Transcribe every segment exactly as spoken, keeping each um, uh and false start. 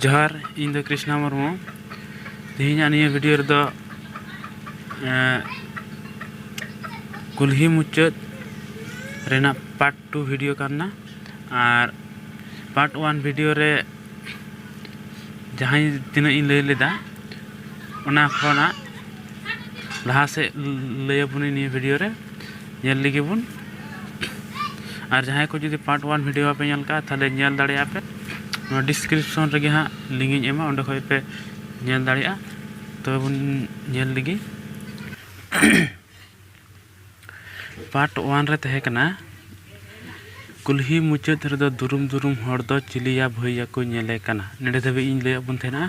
ᱡᱚᱦᱟᱨ, ᱤᱧ ᱫᱚ ᱠᱨᱤᱥᱱᱟ ᱢᱩᱨᱢᱩ᱾ ᱛᱮᱦᱮᱧᱟᱜ ᱱᱤᱭᱟᱹ ᱵᱷᱤᱰᱤᱭᱳ ᱨᱮᱫᱚ, ᱮᱸ, ᱠᱩᱞᱦᱤ ᱢᱩᱪᱟᱹᱫ ᱨᱮᱱᱟᱜ ᱯᱟᱨᱴ ᱴᱩ ᱵᱷᱤᱰᱤᱭᱳ ᱠᱟᱱᱟ᱾ ᱟᱨ ᱯᱟᱨᱴ ᱳᱣᱟᱱ ᱵᱷᱤᱰᱤᱭᱳ ᱨᱮ ᱡᱟᱦᱟᱸᱭ ᱛᱤᱱᱟᱹᱜ ᱤᱧ ᱞᱟᱹᱭ ᱞᱮᱫᱟ, ᱚᱱᱟ ᱠᱷᱚᱱᱟᱜ ᱞᱟᱦᱟ ᱥᱮᱫ ᱞᱟᱹᱭ ᱟᱵᱚᱱᱟᱹᱧ ᱱᱤᱭᱟᱹ ᱵᱷᱤᱰᱤᱭᱳ ᱨᱮ, ᱧᱮᱞ ᱞᱮᱜᱮ ᱵᱚᱱ᱾ ᱟᱨ ᱡᱟᱦᱟᱸᱭ ᱠᱚ ᱡᱩᱫᱤ ᱯᱟᱨᱴ ᱳᱣᱟᱱ ᱵᱷᱤᱰᱤᱭᱳ ᱵᱟᱯᱮ ᱧᱮᱞ ᱠᱟᱜᱼᱟ, ᱛᱟᱦᱚᱞᱮ ᱧᱮᱞ ᱫᱟᱲᱮᱭᱟᱜᱼᱟ ᱯᱮ᱾ ᱱᱚᱣᱟ ᱰᱤᱥᱠᱨᱤᱯᱥᱚᱱ ᱨᱮᱜᱮ ᱦᱟᱸᱜ ᱞᱤᱝᱠ ᱤᱧ ᱮᱢᱟ, ᱚᱸᱰᱮ ᱠᱷᱚᱡ ᱯᱮ ᱧᱮᱞ ᱫᱟᱲᱮᱭᱟᱜᱼᱟ᱾ ᱛᱚᱵᱮ ᱵᱚᱱ ᱧᱮᱞ ᱞᱮᱜᱮ᱾ ᱯᱟᱨᱴ ᱳᱣᱟᱱ ᱨᱮ ᱛᱟᱦᱮᱸ ᱠᱟᱱᱟ, ᱠᱩᱞᱦᱤ ᱢᱩᱪᱟᱹᱫ ᱨᱮᱫᱚ ᱫᱩᱨᱩᱢ ᱫᱩᱨᱩᱢ ᱦᱚᱲ ᱫᱚ ᱪᱤᱞᱤᱭᱟ ᱵᱷᱟᱹᱭ ᱭᱟᱠᱚ ᱧᱮᱞᱮ ᱠᱟᱱᱟ᱾ ᱱᱚᱸᱰᱮ ᱫᱷᱟᱹᱵᱤᱡ ᱤᱧ ᱞᱟᱹᱭᱟᱫ ᱵᱚᱱ ᱛᱟᱦᱮᱱᱟ᱾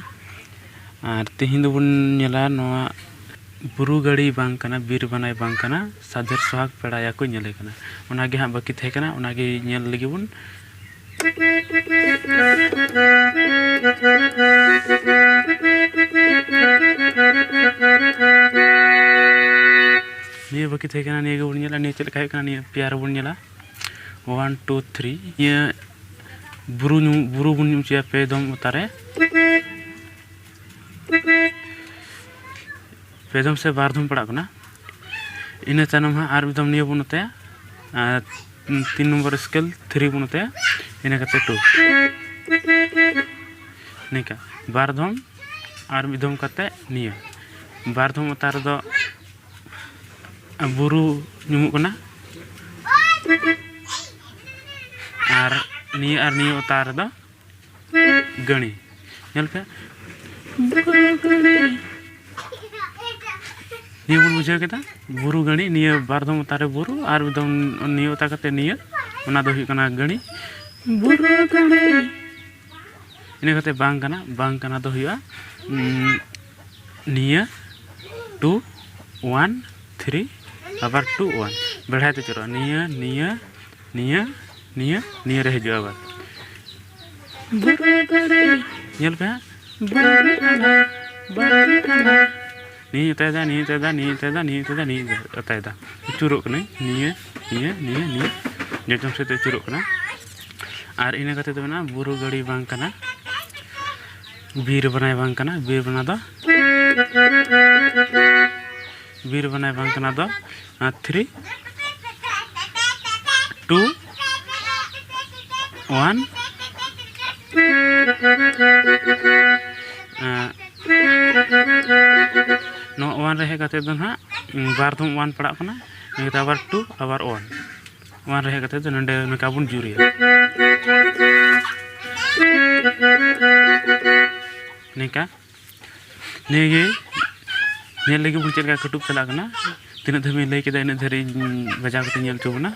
ᱟᱨ ᱛᱮᱦᱮᱧ ᱫᱚᱵᱚᱱ ᱧᱮᱞᱟ ᱱᱚᱣᱟ ᱵᱩᱨᱩ ᱜᱟᱹᱲᱤ ᱵᱟᱝ ᱠᱟᱱᱟ, ᱵᱤᱨ ᱵᱟᱱᱟᱭ ᱵᱟᱝ ᱠᱟᱱᱟ, ᱥᱟᱫᱷᱮᱨ ᱥᱚᱦᱟᱜᱽ ᱯᱮᱲᱟ ᱭᱟᱠᱚ ᱧᱮᱞᱮ ᱠᱟᱱᱟ᱾ ᱚᱱᱟᱜᱮ ᱦᱟᱸᱜ ᱵᱟᱹᱠᱤ ᱛᱟᱦᱮᱸ ᱠᱟᱱᱟ, ᱚᱱᱟᱜᱮ ᱧᱮᱞ ᱞᱟᱹᱜᱤᱫ ᱵᱚᱱ᱾ ᱱᱤᱭᱟᱹ ᱵᱟᱹᱠᱤ ᱛᱟᱦᱮᱸ ᱠᱟᱱᱟ, ᱱᱤᱭᱟᱹ ᱜᱮᱵᱚᱱ ᱧᱮᱞᱟ, ᱱᱤᱭᱟᱹ ᱪᱮᱫ ᱞᱮᱠᱟ ᱦᱩᱭᱩᱜ ᱠᱟᱱᱟ, ᱱᱤᱭᱟᱹ ᱯᱮᱭᱟ ᱨᱮᱵᱚᱱ ᱧᱮᱞᱟ᱾ One, two, three. ᱱᱤᱭᱟᱹ ᱵᱩᱨᱩ ᱧᱩ-, ᱵᱩᱨᱩ ᱵᱚᱱ ᱧᱩᱢ ᱦᱚᱪᱚᱭᱟ ᱯᱮ ᱫᱚᱢ ᱚᱛᱟᱨᱮ᱾ ᱯᱮ ᱫᱚᱢ ᱥᱮ ᱵᱟᱨ ᱫᱚᱢ ᱯᱟᱲᱟᱜ ᱠᱟᱱᱟ᱾ ᱤᱱᱟᱹ ᱛᱟᱭᱱᱚᱢ ᱦᱟᱸᱜ ᱟᱨ ᱢᱤᱫ ᱫᱚᱢ ᱱᱤᱭᱟᱹ ᱵᱚᱱ ᱚᱛᱟᱭᱟ, ᱟᱨ ᱛᱤᱱ ᱱᱚᱢᱵᱚᱨ ᱥᱠᱮᱞ ᱛᱷᱨᱤ ᱵᱚᱱ ᱚᱛᱟᱭᱟ᱾ ᱤᱱᱟᱹ ᱠᱟᱛᱮ ᱴᱩ᱾ ᱱᱤᱝᱠᱟ ᱵᱟᱨ ᱫᱷᱚᱢ ᱟᱨ ᱢᱤᱫ ᱫᱷᱚᱢ ᱠᱟᱛᱮ ᱱᱤᱭᱟᱹ ᱵᱟᱨ ᱫᱷᱚᱢ ᱚᱛᱟ ᱨᱮᱫᱚ ᱵᱩᱨᱩ ᱧᱩᱢᱩᱜ ᱠᱟᱱᱟ᱾ ᱟᱨ ᱱᱤᱭᱟᱹ ᱟᱨ ᱱᱤᱭᱟᱹ ᱚᱛᱟ ᱨᱮᱫᱚ ᱜᱟᱹᱲᱤ᱾ ᱧᱮᱞ ᱯᱮ, ᱵᱩᱨᱩ ᱜᱟᱹᱲᱤ᱾ ᱱᱤᱭᱟᱹ ᱵᱚᱱ ᱵᱩᱡᱷᱟᱹᱣ ᱠᱮᱫᱟ, ᱵᱩᱨᱩ ᱜᱟᱹᱲᱤ᱾ ᱱᱤᱭᱟᱹ ᱵᱟᱨ ᱫᱷᱚᱢ ᱚᱛᱟ ᱨᱮ ᱵᱩᱨᱩ, ᱟᱨ ᱢᱤᱫ ᱫᱷᱚᱢ ᱱᱤᱭᱟᱹ ᱚᱛᱟ ᱠᱟᱛᱮ ᱱᱤᱭᱟᱹ, ᱚᱱᱟ ᱫᱚ ᱦᱩᱭᱩᱜ ᱠᱟᱱᱟ ᱜᱟᱹᱲᱤ, ᱵᱩᱨᱩ ᱜᱟᱹᱲᱤ᱾ ᱤᱱᱟᱹ ᱠᱟᱛᱮ ᱵᱟᱝ ᱠᱟᱱᱟ, ᱵᱟᱝ ᱠᱟᱱᱟ ᱫᱚ ᱦᱩᱭᱩᱜᱼᱟ, ᱩᱸ, ᱱᱤᱭᱟᱹ ᱴᱩ ᱳᱣᱟᱱ ᱛᱷᱨᱤ, ᱟᱵᱟᱨ ᱴᱩ ᱳᱣᱟᱱ, ᱵᱮᱲᱦᱟᱭ ᱛᱮ ᱪᱚᱨᱚᱜᱼᱟ᱾ ᱱᱤᱭᱟᱹ, ᱱᱤᱭᱟᱹ, ᱱᱤᱭᱟᱹ, ᱱᱤᱭᱟᱹ, ᱱᱤᱭᱟᱹ ᱨᱮ ᱦᱤᱡᱩᱜᱼᱟ ᱟᱵᱟᱨ᱾ ᱵᱩᱨᱩ ᱜᱟᱹᱲᱤ᱾ ᱧᱮᱞ ᱯᱮ ᱦᱟᱸᱜ, ᱵᱩᱨᱩ ᱜᱟᱹᱲᱤ, ᱵᱩᱨᱩ ᱜᱟᱹᱲᱤ᱾ ᱱᱤᱭᱟᱹᱧ ᱚᱛᱟᱭᱮᱫᱟ, ᱱᱤᱭᱟᱹᱧ ᱚᱛᱟᱭᱮᱫᱟ, ᱱᱤᱭᱟᱹᱧ ᱚᱛᱟᱭᱮᱫᱟ, ᱱᱤᱭᱟᱹᱧ ᱚᱛᱟᱭᱮᱫᱟ, ᱱᱤᱭᱟᱹᱧ ᱚᱛᱟᱭᱮᱫᱟ᱾ ᱟᱹᱪᱩᱨᱚᱜ ᱠᱟᱹᱱᱟᱹᱧ, ᱱᱤᱭᱟᱹ, ᱱᱤᱭᱟᱹ, ᱱᱤᱭᱟᱹ, ᱱᱤᱭᱟᱹ, ᱡᱚᱡᱚᱢ ᱥᱮᱫ ᱛᱮ ᱟᱹᱪᱩᱨᱚᱜ ᱠᱟᱱᱟ᱾ ᱟᱨ ᱤᱱᱟᱹ ᱠᱟᱛᱮ ᱫᱚ ᱢᱮᱱᱟᱜᱼᱟ, ᱵᱩᱨᱩ ᱜᱟᱹᱲᱤ ᱵᱟᱝ ᱠᱟᱱᱟ, ᱵᱤᱨ ᱵᱟᱱᱟᱭ ᱵᱟᱝ ᱠᱟᱱᱟ᱾ ᱵᱤᱨ ᱵᱟᱱᱟ ᱫᱚ, ᱵᱤᱨ ᱵᱟᱱᱟᱭ ᱵᱟᱝ ᱠᱟᱱᱟ ᱫᱚ, ᱟᱨ ᱛᱷᱨᱤ, ᱴᱩ, ᱳᱣᱟᱱ᱾ ᱟᱨ ᱱᱚᱣᱟ ᱳᱣᱟᱱ ᱨᱮ ᱦᱮᱡ ᱠᱟᱛᱮ ᱫᱚ ᱱᱟᱦᱟᱜ, ᱩᱸ, ᱵᱟᱨ ᱫᱷᱚᱢ ᱳᱣᱟᱱ ᱯᱟᱲᱟᱜ ᱠᱟᱱᱟ, ᱤᱱᱟᱹ ᱠᱟᱛᱮ ᱟᱵᱟᱨ ᱴᱩ, ᱟᱵᱟᱨ ᱳᱣᱟᱱ᱾ ᱳᱣᱟᱱ ᱨᱮ ᱦᱮᱡ ᱠᱟᱛᱮ ᱫᱚ ᱱᱚᱰᱮ ᱱᱚᱝᱠᱟ ᱵᱚᱱ ᱡᱩᱨᱤᱭᱟ᱾ ᱱᱤᱝᱠᱟ᱾ ᱱᱤᱭᱟᱹ ᱜᱮ ᱧᱮᱞ ᱞᱟᱹᱜᱤᱫ ᱵᱚᱱ ᱪᱮᱫ ᱞᱮᱠᱟ ᱠᱟᱹᱴᱩᱵ ᱪᱟᱞᱟᱜ ᱠᱟᱱᱟ᱾ ᱛᱤᱱᱟᱹᱜ ᱫᱷᱟᱹᱵᱤᱡ ᱤᱧ ᱞᱟᱹᱭ ᱠᱮᱫᱟ, ᱤᱱᱟᱹᱜ ᱫᱷᱟᱹᱨᱤᱡ ᱤᱧ ᱵᱟᱡᱟᱣ ᱠᱟᱛᱮ ᱧᱮᱞ ᱦᱚᱪᱚ ᱵᱚᱱᱟ᱾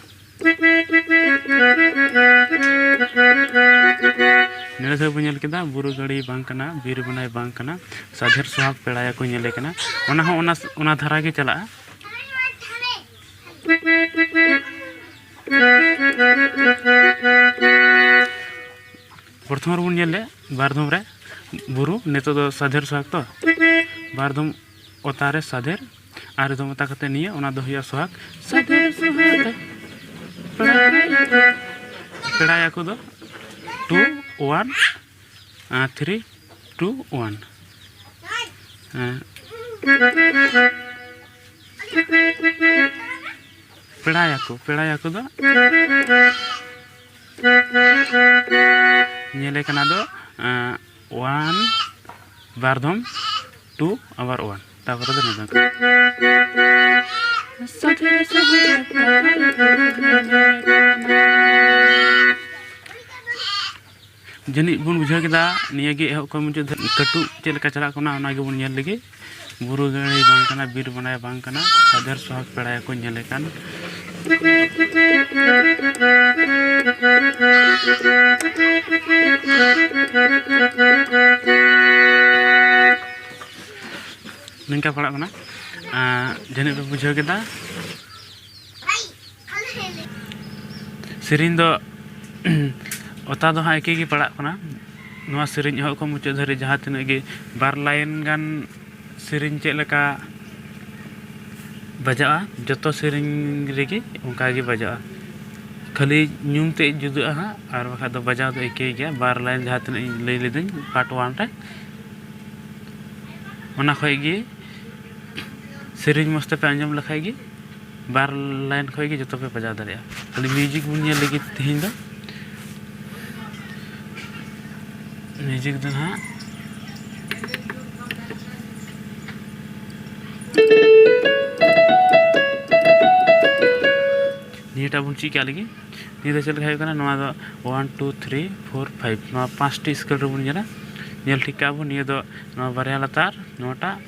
ᱱᱤᱭᱟᱹ ᱫᱷᱟᱹᱵᱤᱡ ᱵᱚᱱ ᱧᱮᱞ ᱠᱮᱫᱟ, ᱵᱩᱨᱩ ᱜᱟᱹᱲᱤ ᱵᱟᱝ ᱠᱟᱱᱟ, ᱵᱤᱨ ᱵᱟᱱᱟᱭ ᱵᱟᱝ ᱠᱟᱱᱟ, ᱥᱟᱫᱷᱮᱨ ᱥᱚᱦᱟᱜᱽ ᱯᱮᱲᱟᱭᱟᱠᱚ ᱧᱮᱞᱮ ᱠᱟᱱᱟ᱾ ᱚᱱᱟ ᱦᱚᱸ ᱚᱱᱟ, ᱚᱱᱟ ᱫᱷᱟᱨᱟ ᱜᱮ ᱪᱟᱞᱟᱜᱼᱟ᱾ ᱯᱨᱚᱛᱷᱚᱢ ᱨᱮᱵᱚᱱ ᱧᱮᱞ ᱞᱮᱫ ᱵᱟᱨ ᱫᱷᱚᱢ ᱨᱮ ᱵᱩᱨᱩ, ᱱᱤᱛᱚᱜ ᱫᱚ ᱥᱟᱫᱷᱮᱨ ᱥᱚᱦᱟᱜᱽ ᱛᱚ, ᱵᱟᱨ ᱫᱷᱚᱢ ᱚᱛᱟ ᱨᱮ ᱥᱟᱫᱷᱮᱨ, ᱟᱨ ᱫᱷᱚᱢ ᱚᱛᱟ ᱠᱟᱛᱮ ᱱᱤᱭᱟᱹ, ᱚᱱᱟ ᱫᱚ ᱦᱩᱭᱩᱜᱼᱟ ᱥᱚᱦᱟᱜᱽ᱾ ᱥᱟᱫᱷᱮᱨ ᱥᱚᱦᱟᱜᱽ ᱯᱮᱲᱟᱭᱟᱠᱚ ᱫᱚ ᱴᱩ ᱳᱣᱟᱱ, ᱟᱨ ᱛᱷᱨᱤ ᱴᱩ ᱳᱣᱟᱱ᱾ ᱦᱮᱸ᱾ ᱯᱮᱲᱟᱭᱟᱠᱚ, ᱯᱮᱲᱟᱭᱟᱠᱚ ᱫᱚ ᱧᱮᱞᱮ ᱠᱟᱱᱟ ᱫᱚ ᱚᱣᱟᱱ, ᱵᱟᱨ ᱫᱷᱚᱢ ᱴᱩ, ᱟᱵᱟᱨ ᱚᱣᱟᱱ, ᱛᱟᱯᱚᱨᱮ ᱫᱚ ᱱᱚᱝᱠᱟ᱾ ᱡᱟᱹᱱᱤᱡ ᱵᱚᱱ ᱵᱩᱡᱷᱟᱹᱣ ᱠᱮᱫᱟ, ᱱᱤᱭᱟᱹ ᱜᱮ ᱮᱦᱚᱵ ᱠᱷᱚᱱ ᱢᱩᱪᱟᱹᱫ ᱫᱷᱟᱹᱵᱤᱡ ᱠᱟᱹᱴᱩᱵ ᱪᱮᱫ ᱞᱮᱠᱟ ᱪᱟᱞᱟᱜ ᱠᱟᱱᱟ, ᱚᱱᱟ ᱜᱮᱵᱚᱱ ᱧᱮᱞ ᱞᱮᱜᱮ᱾ ᱵᱩᱨᱩ ᱜᱟᱹᱲᱤ ᱵᱟᱝ ᱠᱟᱱᱟ, ᱵᱤᱨ ᱵᱟᱱᱟᱭ ᱵᱟᱝ ᱠᱟᱱᱟ, ᱥᱟᱫᱷᱮᱨ ᱥᱚᱦᱟᱜᱽ ᱯᱮᱲᱟᱭᱟ ᱠᱚ ᱧᱮᱞᱮ ᱠᱟᱱ᱾ ᱱᱤᱝᱠᱟ ᱯᱟᱲᱟᱜ ᱠᱟᱱᱟ᱾ ᱟᱨ ᱡᱟᱹᱱᱤᱡ ᱯᱮ ᱵᱩᱡᱷᱟᱹᱣ ᱠᱮᱫᱟ᱾ ᱥᱮᱨᱮᱧ ᱫᱚ ᱚᱛᱟ ᱫᱚ ᱦᱟᱸᱜ ᱮᱠᱤ ᱜᱮ ᱯᱟᱲᱟᱜ ᱠᱟᱱᱟ᱾ ᱱᱚᱣᱟ ᱥᱮᱨᱮᱧ ᱮᱦᱚᱵ ᱠᱷᱚᱱ ᱢᱩᱪᱟᱹᱫ ᱫᱷᱟᱹᱨᱤᱡ ᱡᱟᱦᱟᱸ ᱛᱤᱱᱟᱹᱜ ᱜᱮ ᱵᱟᱨ ᱞᱟᱭᱤᱱ ᱜᱟᱱ ᱥᱮᱨᱮᱧ ᱪᱮᱫ ᱞᱮᱠᱟ ᱵᱟᱡᱟᱜᱼᱟ, ᱡᱚᱛᱚ ᱥᱮᱨᱮᱧ ᱨᱮᱜᱮ ᱚᱱᱠᱟ ᱜᱮ ᱵᱟᱡᱟᱜᱼᱟ᱾ ᱠᱷᱟᱹᱞᱤ ᱧᱩᱢ ᱛᱮᱫ ᱡᱩᱫᱟᱹᱜᱼᱟ ᱦᱟᱸᱜ, ᱟᱨ ᱵᱟᱠᱷᱟᱡ ᱫᱚ ᱵᱟᱡᱟᱣ ᱫᱚ ᱮᱠᱤ ᱜᱮᱭᱟ᱾ ᱵᱟᱨ ᱞᱟᱭᱤᱱ ᱡᱟᱦᱟᱸ ᱛᱤᱱᱟᱹᱜ ᱤᱧ ᱞᱟᱹᱭ ᱞᱤᱫᱟᱹᱧ ᱯᱟᱨᱴ ᱚᱣᱟᱱ ᱨᱮ, ᱚᱱᱟ ᱠᱷᱚᱡ ᱜᱮ ᱥᱮᱨᱮᱧ ᱢᱚᱡᱽ ᱛᱮᱯᱮ ᱟᱸᱡᱚᱢ ᱞᱮᱠᱷᱟᱡ ᱜᱮ ᱵᱟᱨ ᱞᱟᱭᱤᱱ ᱠᱷᱚᱡ ᱜᱮ ᱡᱚᱛᱚ ᱯᱮ ᱵᱟᱡᱟᱣ ᱫᱟᱲᱮᱭᱟᱜᱼᱟ᱾ ᱠᱷᱟᱹᱞᱤ ᱢᱤᱭᱩᱡᱤᱠ ᱵᱚᱱ ᱧᱮᱞ ᱞᱟᱹᱜᱤᱫ ᱛᱮᱦᱮᱧ ᱫᱚ᱾ ᱢᱤᱭᱩᱡᱤᱠ ᱫᱚ ᱱᱟᱦᱟᱜ ᱱᱤᱭᱟᱹᱴᱟᱜ ᱵᱚᱱ ᱪᱮᱫ ᱠᱟᱜ ᱞᱟᱹᱜᱤᱫ᱾ ᱱᱤᱭᱟᱹ ᱫᱚ ᱪᱮᱫ ᱞᱮᱠᱟ ᱦᱩᱭᱩᱜ ᱠᱟᱱᱟ? ᱱᱚᱣᱟ ᱫᱚ one, two, three, four, five, ᱱᱚᱣᱟ ᱯᱟᱸᱪᱴᱤ ᱥᱠᱮᱞ ᱨᱮᱵᱚᱱ ᱧᱮᱞᱟ᱾ ᱧᱮᱞ ᱴᱷᱤᱠ ᱠᱟᱜᱼᱟ ᱵᱚᱱ, ᱱᱤᱭᱟᱹ ᱫᱚ ᱱᱚᱣᱟ ᱵᱟᱨᱭᱟ ᱞᱟᱛᱟᱨ, ᱱᱚᱣᱟᱴᱟᱜ,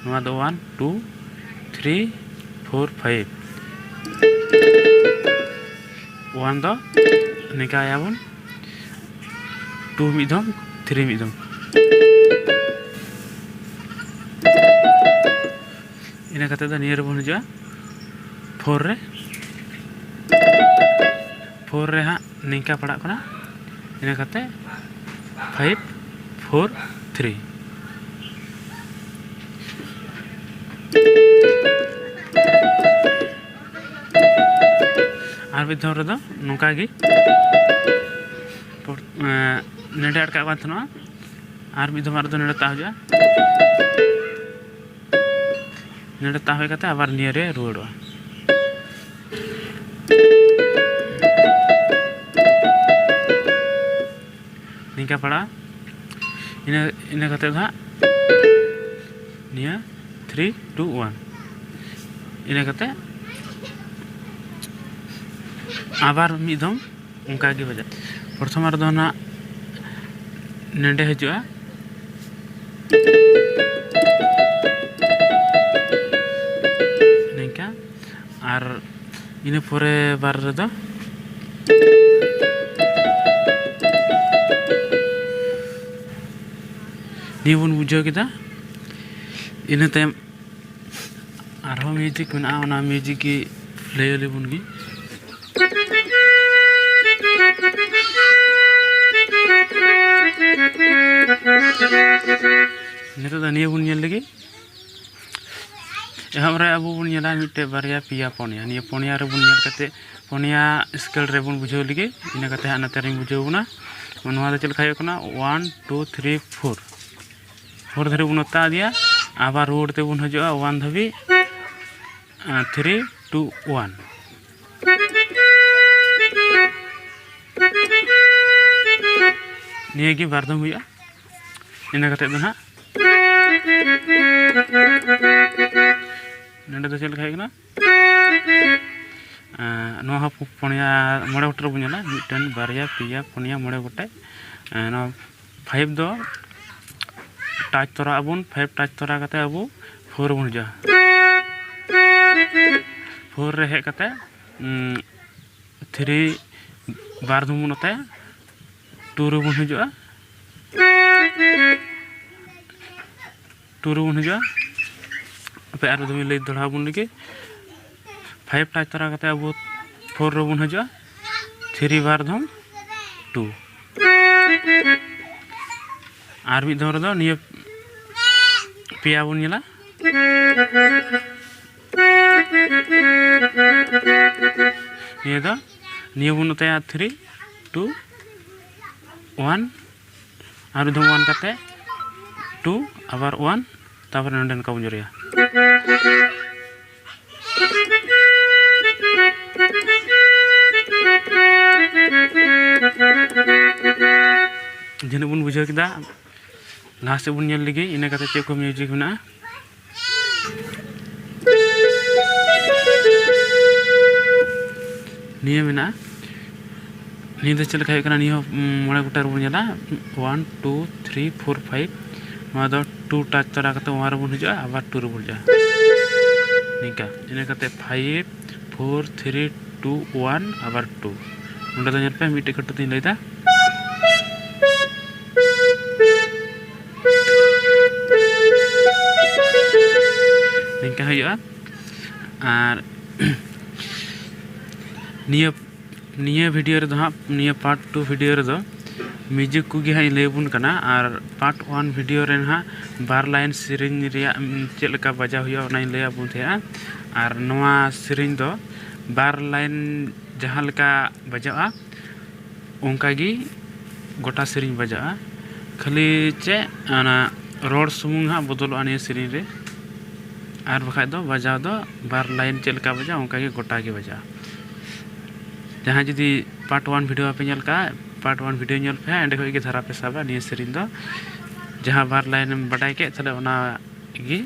ᱱᱚᱣᱟ ᱫᱚ one, two, three, four, five. One ᱫᱚ ᱱᱤᱝᱠᱟᱭᱟᱵᱚᱱ, ᱴᱩ ᱢᱤᱫ ᱫᱷᱚᱢ, ᱛᱷᱨᱤ ᱢᱤᱫ ᱫᱷᱚᱢ᱾ ᱤᱱᱟᱹ ᱠᱟᱛᱮ ᱫᱚ ᱱᱤᱭᱟᱹ ᱨᱮᱵᱚᱱ ᱦᱤᱡᱩᱜᱼᱟ, ᱯᱷᱳᱨ ᱨᱮ᱾ ᱯᱷᱳᱨ ᱨᱮ ᱦᱟᱸᱜ ᱱᱤᱝᱠᱟ ᱯᱟᱲᱟᱜ ᱠᱟᱱᱟ᱾ ᱤᱱᱟᱹ ᱠᱟᱛᱮ ᱯᱷᱟᱭᱤᱵᱷ, ᱯᱷᱳᱨ, ᱛᱷᱨᱤ᱾ ᱟᱨ ᱢᱤᱫ ᱫᱷᱟᱣ ᱨᱮᱫᱚ ᱱᱚᱝᱠᱟ ᱜᱮ ᱯᱚᱨ-, ᱮᱸ, ᱱᱚᱰᱮ ᱟᱴᱠᱟᱜ ᱠᱟᱱ ᱛᱟᱦᱮᱱᱚᱜᱼᱟ᱾ ᱟᱨ ᱢᱤᱫ ᱫᱷᱟᱣ ᱨᱮᱫᱚ ᱱᱚᱰᱮ ᱛᱟᱦᱮᱸ ᱦᱩᱭᱩᱜᱼᱟ᱾ ᱱᱚᱰᱮ ᱛᱟᱵ ᱦᱩᱭ ᱠᱟᱛᱮ ᱟᱵᱟᱨ ᱱᱤᱭᱟᱹ ᱨᱮ ᱨᱩᱣᱟᱹᱲᱚᱜᱼᱟ᱾ ᱤᱱᱠᱟ ᱯᱟᱲᱟᱜᱼᱟ᱾ ᱤᱱᱟᱹ ᱤᱱᱟᱹ ᱠᱟᱛᱮ ᱫᱚ ᱦᱟᱸᱜ ᱱᱤᱭᱟᱹ ᱛᱷᱨᱤ ᱴᱩ ᱳᱣᱟᱱ, ᱤᱱᱟᱹ ᱠᱟᱛᱮ ᱟᱵᱟᱨ ᱢᱤᱫ ᱫᱷᱚᱢ ᱚᱱᱠᱟ ᱜᱮ ᱵᱟᱡᱟᱜᱼᱟ᱾ ᱯᱨᱚᱛᱷᱚᱢ ᱨᱮᱫᱚ ᱱᱟᱜ ᱱᱚᱸᱰᱮ ᱦᱤᱡᱩᱜᱼᱟ, ᱱᱤᱝᱠᱟ᱾ ᱟᱨ ᱤᱱᱟᱹ ᱯᱚᱨᱮ ᱵᱟᱨ ᱨᱮᱫᱚ ᱱᱤᱭᱟᱹ ᱵᱚᱱ ᱵᱩᱡᱷᱟᱹᱣ ᱠᱮᱫᱟ᱾ ᱤᱱᱟᱹ ᱛᱟᱭᱚᱢ ᱟᱨᱦᱚᱸ ᱢᱤᱭᱩᱡᱤᱠ ᱢᱮᱱᱟᱜᱼᱟ, ᱚᱱᱟ ᱢᱤᱭᱩᱡᱤᱠ ᱜᱮ ᱯᱞᱮ ᱟᱞᱮ ᱵᱚᱱ ᱜᱮ᱾ ᱱᱤᱛᱚᱜ ᱫᱚ ᱱᱤᱭᱟᱹ ᱵᱚᱱ ᱧᱮᱞ ᱞᱮᱜᱮ᱾ ᱮᱦᱚᱵ ᱨᱮ ᱟᱵᱚ ᱵᱚᱱ ᱧᱮᱞᱟ ᱢᱤᱫᱴᱮᱡ, ᱵᱟᱨᱭᱟ, ᱯᱮᱭᱟ, ᱯᱩᱱᱭᱟ᱾ ᱱᱤᱭᱟᱹ ᱯᱩᱱᱭᱟ ᱨᱮᱵᱚᱱ ᱧᱮᱞ ᱠᱟᱛᱮ ᱯᱩᱱᱭᱟ ᱥᱠᱮᱞ ᱨᱮᱵᱚᱱ ᱵᱩᱡᱷᱟᱹᱣ ᱞᱮᱜᱮ᱾ ᱤᱱᱟᱹ ᱠᱟᱛᱮ ᱦᱟᱸᱜ ᱱᱚᱛᱮ ᱨᱤᱧ ᱵᱩᱡᱷᱟᱹᱣ ᱵᱚᱱᱟ᱾ ᱱᱚᱣᱟ ᱫᱚ ᱪᱮᱫ ᱞᱮᱠᱟ ᱦᱩᱭᱩᱜ ᱠᱟᱱᱟ? One, two, three, four. Four ᱫᱷᱟᱹᱨᱤᱡ ᱵᱚᱱ ᱚᱛᱟ ᱤᱫᱤᱭᱟ, ᱟᱵᱟᱨ ᱨᱩᱣᱟᱹᱲ ᱛᱮᱵᱚᱱ ᱦᱤᱡᱩᱜᱼᱟ ᱳᱣᱟᱱ ᱫᱷᱟᱹᱵᱤᱡ᱾ Three two one. ᱱᱤᱭᱟᱹ ᱜᱮ ᱵᱟᱨ ᱫᱚᱢ ᱦᱩᱭᱩᱜᱼᱟ᱾ ᱤᱱᱟᱹ ᱠᱟᱛᱮ ᱫᱚ ᱱᱟᱦᱟᱜ ᱱᱚᱰᱮ ᱫᱚ ᱪᱮᱫ ᱞᱮᱠᱟ ᱦᱩᱭᱩᱜ ᱠᱟᱱᱟ? ᱮᱸ, ᱱᱚᱣᱟ ᱦᱚᱸ ᱯᱩ-, ᱯᱩᱱᱭᱟ, ᱢᱚᱬᱮ ᱜᱚᱴᱮᱡ ᱨᱮᱵᱚᱱ ᱧᱮᱞᱟ, ᱢᱤᱫᱴᱮᱱ, ᱵᱟᱨᱭᱟ, ᱯᱮᱭᱟ, ᱯᱩᱱᱭᱟ, ᱢᱚᱬᱮ ᱜᱚᱴᱮᱡ᱾ ᱮᱸ, ᱱᱚᱣᱟ ᱯᱷᱟᱭᱤᱵᱷ ᱫᱚ ᱴᱟᱪ ᱛᱚᱨᱟ ᱟᱵᱚᱱ, ᱯᱷᱟᱭᱤᱵᱷ ᱴᱟᱪ ᱛᱚᱨᱟ ᱠᱟᱛᱮ ᱟᱵᱚ ᱯᱷᱳᱨ ᱨᱮᱵᱚᱱ ᱦᱤᱡᱩᱜᱼᱟ᱾ ᱯᱷᱳᱨ ᱨᱮ ᱦᱮᱡ ᱠᱟᱛᱮ, ᱩᱸ, ᱛᱷᱨᱤ ᱵᱟᱨ ᱫᱷᱚᱢ ᱵᱚᱱ ᱚᱛᱟᱭᱟ, ᱴᱩ ᱨᱮᱵᱚᱱ ᱦᱤᱡᱩᱜᱼᱟ, ᱴᱩ ᱨᱮᱵᱚᱱ ᱦᱤᱡᱩᱜᱼᱟ᱾ ᱦᱟᱯᱮ ᱟᱨ ᱢᱤᱫ ᱫᱷᱚᱢ ᱞᱟᱹᱭ ᱫᱚᱦᱲᱟ ᱟᱵᱚᱱ ᱞᱮᱜᱮ᱾ ᱯᱷᱟᱭᱤᱵᱷ ᱴᱟᱪ ᱛᱚᱨᱟ ᱠᱟᱛᱮ ᱟᱵᱚ ᱯᱷᱳᱨ ᱨᱮᱵᱚᱱ ᱦᱤᱡᱩᱜᱼᱟ, ᱛᱷᱨᱤ ᱵᱟᱨ ᱫᱷᱚᱢ, ᱴᱩ᱾ ᱟᱨ ᱢᱤᱫ ᱫᱷᱚᱢ ᱨᱮᱫᱚ ᱱᱤᱭᱟᱹ ᱯᱮᱭᱟ ᱵᱚᱱ ᱧᱮᱞᱟ᱾ ᱱᱤᱭᱟᱹ ᱫᱚ, ᱱᱤᱭᱟᱹ ᱵᱚᱱ ᱚᱛᱟᱭᱟ ᱛᱷᱨᱤ, ᱴᱩ, ᱳᱣᱟᱱ, ᱟᱨ ᱢᱤᱫ ᱫᱷᱚᱢ ᱳᱣᱟᱱ ᱠᱟᱛᱮ ᱴᱩ, ᱟᱵᱟᱨ ᱳᱣᱟᱱ, ᱛᱟᱨᱯᱚᱨᱮ ᱱᱚᱸᱰᱮ ᱱᱚᱝᱠᱟ ᱵᱚᱱ ᱡᱳᱨᱮᱭᱟ᱾ ᱡᱟᱹᱱᱤᱡ ᱵᱚᱱ ᱵᱩᱡᱷᱟᱹᱣ ᱠᱮᱫᱟ᱾ ᱞᱟᱦᱟ ᱥᱮᱫ ᱵᱚᱱ ᱧᱮᱞ ᱞᱮᱜᱮ, ᱤᱱᱟᱹ ᱠᱟᱛᱮ ᱪᱮᱫ ᱠᱚ ᱢᱤᱭᱩᱡᱤᱠ ᱢᱮᱱᱟᱜᱼᱟ᱾ ᱱᱤᱭᱟᱹ ᱢᱮᱱᱟᱜᱼᱟ᱾ ᱱᱤᱭᱟᱹ ᱫᱚ ᱪᱮᱫ ᱞᱮᱠᱟ ᱦᱩᱭᱩᱜ ᱠᱟᱱᱟ? ᱱᱤᱭᱟᱹ ᱦᱚᱸ, ᱩᱸ, ᱢᱚᱬᱮ ᱜᱚᱴᱟ ᱨᱮᱵᱚᱱ ᱧᱮᱞᱟ, one, two, three, four, five. ᱱᱚᱣᱟ ᱫᱚ ᱴᱩ ᱴᱟᱪ ᱛᱚᱨᱟ ᱠᱟᱛᱮ ᱚᱣᱟᱱ ᱨᱮᱵᱚᱱ ᱦᱤᱡᱩᱜᱼᱟ, ᱟᱵᱟᱨ ᱴᱩ ᱨᱮᱵᱚᱱ ᱦᱤᱡᱩᱜᱼᱟ, ᱱᱤᱝᱠᱟ᱾ ᱤᱱᱟᱹ ᱠᱟᱛᱮ five, four, three, two, one, ᱟᱵᱟᱨ ᱴᱩ᱾ ᱱᱚᱸᱰᱮ ᱫᱚ ᱧᱮᱞ ᱯᱮ, ᱢᱤᱫᱴᱮᱡ ᱠᱟᱹᱴᱩᱵ ᱛᱤᱧ ᱞᱟᱹᱭᱫᱟ, ᱱᱤᱝᱠᱟ ᱦᱩᱭᱩᱜᱼᱟ᱾ ᱟᱨ ᱱᱤᱭᱟᱹ, ᱱᱤᱭᱟᱹ ᱵᱷᱤᱰᱤᱭᱳ ᱨᱮᱫᱚ ᱦᱟᱸᱜ, ᱱᱤᱭᱟᱹ ᱯᱟᱨᱴ ᱴᱩ ᱵᱷᱤᱰᱤᱭᱳ ᱨᱮᱫᱚ ᱢᱤᱭᱩᱡᱤᱠ ᱠᱚᱜᱮ ᱦᱟᱸᱜ ᱤᱧ ᱞᱟᱹᱭ ᱟᱵᱚᱱ ᱠᱟᱱᱟ᱾ ᱟᱨ ᱯᱟᱨᱴ ᱚᱣᱟᱱ ᱵᱷᱤᱰᱤᱭᱳ ᱨᱮ ᱦᱟᱸᱜ ᱵᱟᱨ ᱞᱟᱭᱤᱱ ᱥᱮᱨᱮᱧ ᱨᱮᱭᱟᱜ, ᱩᱢ, ᱪᱮᱫ ᱞᱮᱠᱟ ᱵᱟᱡᱟᱣ ᱦᱩᱭᱩᱜᱼᱟ, ᱚᱱᱟᱧ ᱞᱟᱹᱭ ᱟᱵᱚᱱ ᱛᱟᱦᱮᱸᱜᱼᱟ᱾ ᱟᱨ ᱱᱚᱣᱟ ᱥᱮᱨᱮᱧ ᱫᱚ ᱵᱟᱨ ᱞᱟᱭᱤᱱ ᱡᱟᱦᱟᱸ ᱞᱮᱠᱟ ᱵᱟᱡᱟᱜᱼᱟ, ᱚᱱᱠᱟ ᱜᱮ ᱜᱚᱴᱟ ᱥᱮᱨᱮᱧ ᱵᱟᱡᱟᱜᱼᱟ᱾ ᱠᱷᱟᱹᱞᱤ ᱪᱮᱫ, ᱚᱱᱟ ᱨᱚᱲ ᱥᱩᱢᱩᱝ ᱦᱟᱸᱜ ᱵᱚᱫᱚᱞᱚᱜᱼᱟ ᱱᱤᱭᱟᱹ ᱥᱮᱨᱮᱧ ᱨᱮ᱾ ᱟᱨ ᱵᱟᱠᱷᱟᱡ ᱫᱚ ᱵᱟᱡᱟᱣ ᱫᱚ ᱵᱟᱨ ᱞᱟᱭᱤᱱ ᱪᱮᱫ ᱞᱮᱠᱟ ᱵᱟᱡᱟᱜᱼᱟ, ᱚᱱᱠᱟ ᱜᱮ ᱜᱚᱴᱟ ᱜᱮ ᱵᱟᱡᱟᱜᱼᱟ᱾ ᱡᱟᱦᱟᱸᱭ ᱡᱩᱫᱤ ᱯᱟᱨᱴ ᱚᱣᱟᱱ ᱵᱷᱤᱰᱤᱭᱳ ᱵᱟᱯᱮ ᱧᱮᱞ ᱠᱟᱜᱼᱟ, ᱯᱟᱨᱴ ᱚᱣᱟᱱ ᱵᱷᱤᱰᱤᱭᱳ ᱧᱮᱞ ᱯᱮ ᱦᱟᱸᱜ, ᱚᱸᱰᱮ ᱠᱷᱚᱡ ᱜᱮ ᱫᱷᱟᱨᱟ ᱯᱮ ᱥᱟᱵᱟ ᱱᱤᱭᱟᱹ ᱥᱮᱨᱮᱧ ᱫᱚ᱾ ᱡᱟᱦᱟᱸ ᱵᱟᱨ ᱞᱟᱭᱤᱱ ᱮᱢ ᱵᱟᱰᱟᱭ ᱠᱮᱫ, ᱛᱟᱦᱞᱮ ᱚᱱᱟ ᱜᱮ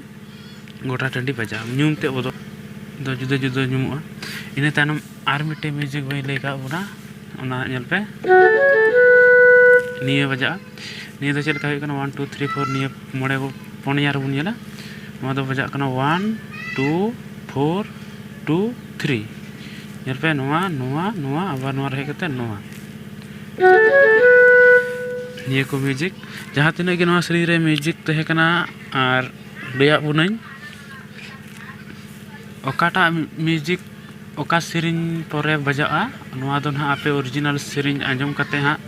ᱜᱚᱴᱟ ᱴᱟᱺᱰᱤ ᱵᱟᱡᱟᱜᱼᱟ, ᱧᱩᱢ ᱛᱮ ᱵᱚᱫᱚᱞ ᱫᱚ ᱡᱩᱫᱟᱹ ᱡᱩᱫᱟᱹ ᱧᱩᱢᱩᱜᱼᱟ᱾ ᱤᱱᱟᱹ ᱛᱟᱭᱱᱚᱢ ᱟᱨ ᱢᱤᱫᱴᱮᱱ ᱢᱤᱭᱩᱡᱤᱠ ᱵᱟᱹᱧ ᱞᱟᱹᱭ ᱠᱟᱜ ᱵᱚᱱᱟ, ᱚᱱᱟ ᱧᱮᱞ ᱯᱮ, ᱱᱤᱭᱟᱹ ᱵᱟᱡᱟᱜᱼᱟ᱾ ᱱᱤᱭᱟᱹ ᱫᱚ ᱪᱮᱫ ᱞᱮᱠᱟ ᱦᱩᱭᱩᱜ ᱠᱟᱱᱟ? ᱚᱣᱟᱱ, ᱴᱩ, ᱛᱷᱨᱤ, ᱯᱷᱳᱨ, ᱱᱤᱭᱟᱹ ᱢᱚᱬᱮ ᱜᱚ-, ᱯᱩᱱᱭᱟ ᱨᱮᱵᱚᱱ ᱧᱮᱞᱟ᱾ ᱱᱚᱣᱟ ᱫᱚ ᱵᱟᱡᱟᱜ ᱠᱟᱱᱟ one, two, four, two, three. ᱧᱮᱞ ᱯᱮ, ᱱᱚᱣᱟ, ᱱᱚᱣᱟ, ᱱᱚᱣᱟ, ᱟᱵᱟᱨ ᱱᱚᱣᱟ ᱨᱮ ᱦᱮᱡ ᱠᱟᱛᱮ ᱱᱚᱣᱟ᱾ ᱱᱤᱭᱟᱹ ᱠᱚ ᱢᱤᱭᱩᱡᱤᱠ, ᱡᱟᱦᱟᱸ ᱛᱤᱱᱟᱹᱜ ᱜᱮ ᱱᱚᱣᱟ ᱥᱮᱨᱮᱧ ᱨᱮ ᱢᱤᱭᱩᱡᱤᱠ ᱛᱟᱦᱮᱸ ᱠᱟᱱᱟ, ᱟᱨ ᱞᱟᱹᱭᱟᱫ ᱵᱚᱱᱟᱹᱧ, ᱚᱠᱟᱴᱟᱜ ᱢᱤᱭᱩᱡᱤᱠ ᱚᱠᱟ ᱥᱮᱨᱮᱧ ᱯᱚᱨᱮ ᱵᱟᱡᱟᱜᱼᱟ, ᱱᱚᱣᱟ ᱫᱚ ᱱᱟᱦᱟᱜ ᱟᱯᱮ ᱚᱨᱤᱡᱤᱱᱟᱞ ᱥᱮᱨᱮᱧ ᱟᱸᱡᱚᱢ ᱠᱟᱛᱮ ᱦᱟᱸᱜ,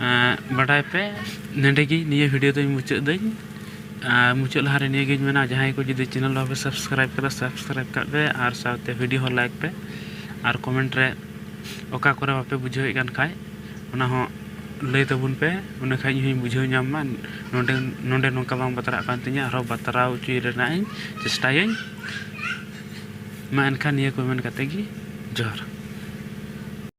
ᱮᱸ, ᱵᱟᱰᱟᱭ ᱯᱮ᱾ ᱱᱚᱸᱰᱮ ᱜᱮ ᱱᱤᱭᱟᱹ ᱵᱷᱤᱰᱤᱭᱳ ᱫᱚᱧ ᱢᱩᱪᱟᱹᱫ ᱫᱟᱹᱧ᱾ ᱟᱨ ᱢᱩᱪᱟᱹᱫ ᱞᱟᱦᱟ ᱨᱮ ᱱᱤᱭᱟᱹ ᱜᱤᱧ ᱢᱮᱱᱟ, ᱡᱟᱦᱟᱸᱭ ᱠᱚ ᱡᱩᱫᱤ ᱪᱮᱱᱮᱞ ᱵᱟᱯᱮ ᱥᱟᱵᱥᱠᱨᱟᱭᱤᱵ ᱠᱟᱫᱟ, ᱥᱟᱵᱥᱠᱨᱟᱭᱤᱵ ᱠᱟᱜ ᱯᱮ, ᱟᱨ ᱥᱟᱶᱛᱮ ᱵᱷᱤᱰᱤᱭᱳ ᱦᱚᱸ ᱞᱟᱭᱤᱠ ᱯᱮ, ᱟᱨ ᱠᱚᱢᱮᱱᱴ ᱨᱮ ᱚᱠᱟ ᱠᱚᱨᱮ ᱵᱟᱯᱮ ᱵᱩᱡᱷᱟᱹᱣᱮᱫ ᱠᱟᱱ ᱠᱷᱟᱡ, ᱚᱱᱟ ᱦᱚᱸ ᱞᱟᱹᱭ ᱛᱟᱵᱚᱱ ᱯᱮ, ᱚᱸᱰᱮ ᱠᱷᱟᱡ ᱤᱧ ᱦᱚᱸᱧ ᱵᱩᱡᱷᱟᱹᱣ ᱧᱟᱢ ᱢᱟ, ᱱᱚᱸᱰᱮ, ᱱᱚᱸᱰᱮ ᱱᱚᱝᱠᱟ ᱵᱟᱝ ᱵᱟᱛᱨᱟᱜ ᱠᱟᱱ ᱛᱤᱧᱟᱹ, ᱟᱨᱦᱚᱸ ᱵᱟᱛᱨᱟᱣ ᱦᱚᱪᱚᱭ ᱨᱮᱱᱟᱜ ᱤᱧ ᱪᱮᱥᱴᱟᱭᱟᱹᱧ᱾ ᱢᱟ ᱮᱱᱠᱷᱟᱱ ᱱᱤᱭᱟᱹ ᱠᱚ ᱢᱮᱱ ᱠᱟᱛᱮ ᱜᱮ ᱡᱚᱦᱟᱨ᱾